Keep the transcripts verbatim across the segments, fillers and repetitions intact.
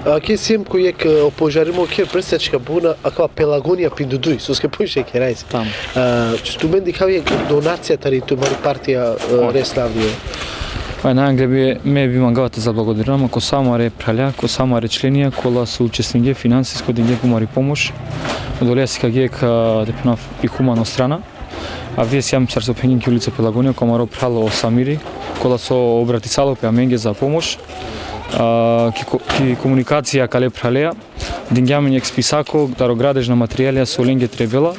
Ake siem ko jekh, e, opožarimo kher Brstačka buna, akava Pelagonija pinduduj, soske poviše kherajs. Tam. E, či tumen dikhav jekh donacija tari tumari partija, e, Oj. Reslavdije. Pa na, angle bi, me bi mangava te zablagodarinav ko sa amare phralja, ko sa amare členija, kola so učestvingje finansisko, dingje ko amari pomoš. Odoleja sikavgje, e, te phena, i humano strana. Avdive sijam, sar so phengjem, ki ulica Pelagonija, ko amaro phral o Samiri, kola so obratisalo pe amenge za pomoš. A, ki ko-, ki komunikacija kale phraleja, dingjam jekh spisako taro gradežna materijalija so lenge trebela.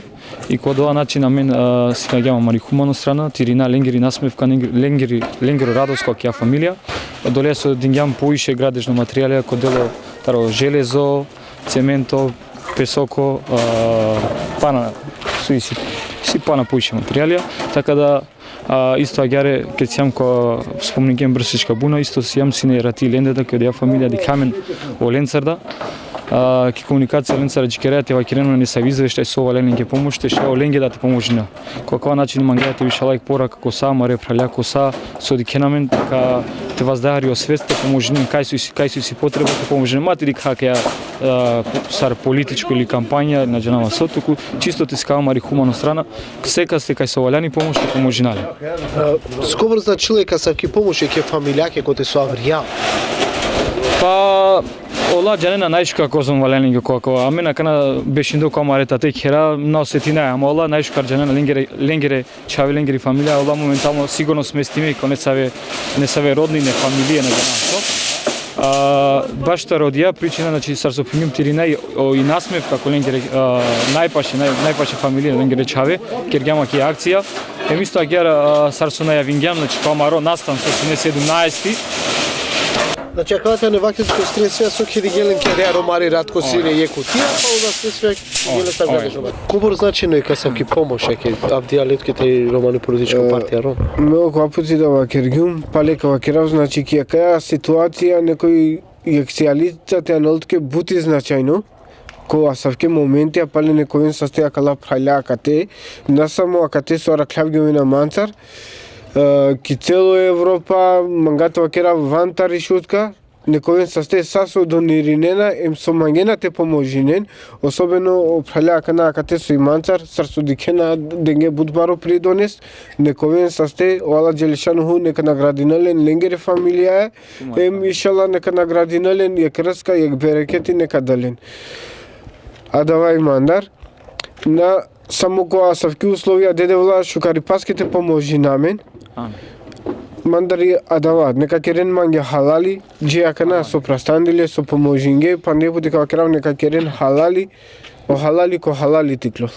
I ko dova način amen, a, sikavgjam amari humano strana, te irina lengiri nasmevka, lengiri, lengiri, lengiro radost ko akija familija. Odoleja so dingjam poviše gradežno materijalija, ko delo taro železo, cemento, pesoko, a, pana, so isi, isi pana poviše materijalija. Taka da, a, isto agjaar, ked sijam ko, spomningjem Brstačka buna, isto sijam sine rati lende, da ki odija familija dikha amen olencar da. A, ki komunikacija lencar adžikeraja te vakeren amen nesavi izveštaj so valjani lenge pomoš, te šaj olenge da te pomožina. Ko akava način mangava te višala jekh poraka ko sa amare phralja, ko sa so dikhena amen, ka te vazda hari o svest te pomožinen, kaj so isi, kaj so isi potreba te pomožinen. Ma te dikha kaj, a, sar političko ili kampanja, na džanava so, tuku čisto te sikava amari humano strana, sekaste kaj so valjani pomoš te pomožina len. E, skobor značilo jekh asavki pomoš jekhe familijake kote so avrijal? Pa, ola džanena najšukar kozom valjani lenge ko, ko, amen akana bešindoj ko amare tate khera, na osetinaja, ama ola najšukar džanena lengere, lengere čhave, lengiri familija, ola momentalno sigurno smestime ko nesave, nesave rodnine, familije, na džanav so. A, baš taro odija pričina, znači, sar so phengjem, te irina i, o, i nasmevka ko lengere, a, najpaše, naj-, najpaše familije, lengere čhave, kergjam aki akcija. Em isto agjaar, a, sar so najavingjam, znači, ko amaro nastan so sine sedumnaesti. Znači, akava tane vakti ko Stresija so khedigje len keda romari rat ko sine jekh kutija, pa onda Stresija khedigje len sa Oj. Kobor značajno jekh asavki pomoš jekhe avdive letke tari romani političko E, partija Rom? Me okova puti da vakergjum, pale ka vakerav, znači, ki akaja situacija nekoj jekh sijalica te anol tuke but i značajno, ko asavke momentija, pale nek oven saste akala phralja akate, na samo akate so arakhljav gi ovena mancar, e, ki celo Evropa, manga te vakerav van tari Šutka, nek oven saste sa so donirinena, em so mangena te pomožinen, osobeno o phralja akana akate so i mancar, sar so dikhena, denge but baro pridones, nek oven saste, o Allah Dželešanuhu neka nagradinel len, lengere familijaja, em inšallah neka nagradinel len, jekh rska, jekh bereketi neka del len. Adava i mandar. Na samo ko asavki uslovija, Dede Vla šukaripaske te pomožina amen. Amin. Mandar i adava, neka keren mange halali, dži akana so prastandile, so pomožinge, pande puti ka vakerav, neka keren halali, o halali ko halali te iklol.